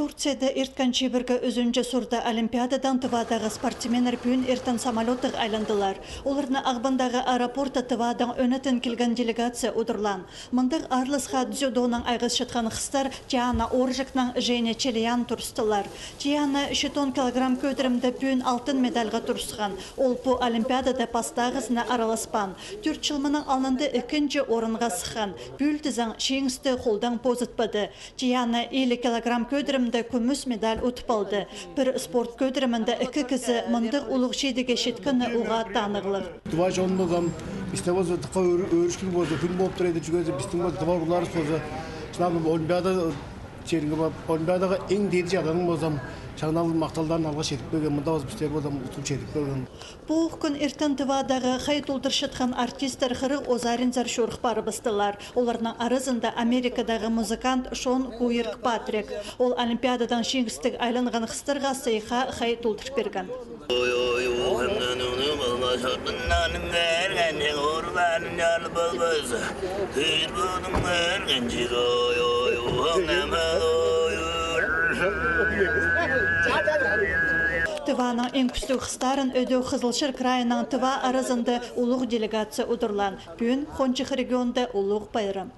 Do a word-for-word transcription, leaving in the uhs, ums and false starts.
Турцияда ирткен чибіргі ӱзінҷі сурда Олимпиададаң Тывадағы спортсменнер пӱӱн иртен самолёттығ айландылар. Оларны Ағбандағы аэропортта Тывадаң ӧнетін килген делегация удурлаан. Мындағ араласха дзюдонаң айғасчатхан хыстар Диана Оржикнаң Женя Челиян турыстылар. Диана читон килограмм кӧдірімде пӱӱн алтын медальға турысхан. Ол пу Олимпиадада пастағызына араласпаан. Тӧрт чыл мының алнында ікінҷі орынға сыххан. Пӱӱл тізең, чиңісті холдаң позытпады. Диана илиг килограмм кӧдірімде кӱмӱс медаль утып алды. Пір спорт кӧдірімінде ікі кізі мындағ улуғ чидігге читкені уғаа танығлығ. Тыва чон полза, пісте полза, тыхха ӧр-, ӧріскіл полза, кӱн полып тур еді, чӱгезе, пістің полза, тыва уруғларыбыс полза, шынап, Олимпиада черге пап, Олимпиадаға иң тееде чаданың полза, шаңнал махталдарын алға читіп келген, мында полза, пістер полза, утып читіп келген. Пу ох кӱн иртен Тывадағы хай толдырчатхан артисттер хырығ озаринзар чорых парыбыстылар. Оларның аразында Америкадағы музыкант Шон Куиркпатрик. Ол Олимпиададаң чиңістіг айланған хыстарға сыйыхха хай толдыр пирген. Тываның иң кӱстіг хыстарын ӧдӧк Хызылчар крайынаң Тыва аразында улуғ делегация удурлаан. Пӱӱн Хонҷых регионда улуғ пайрам.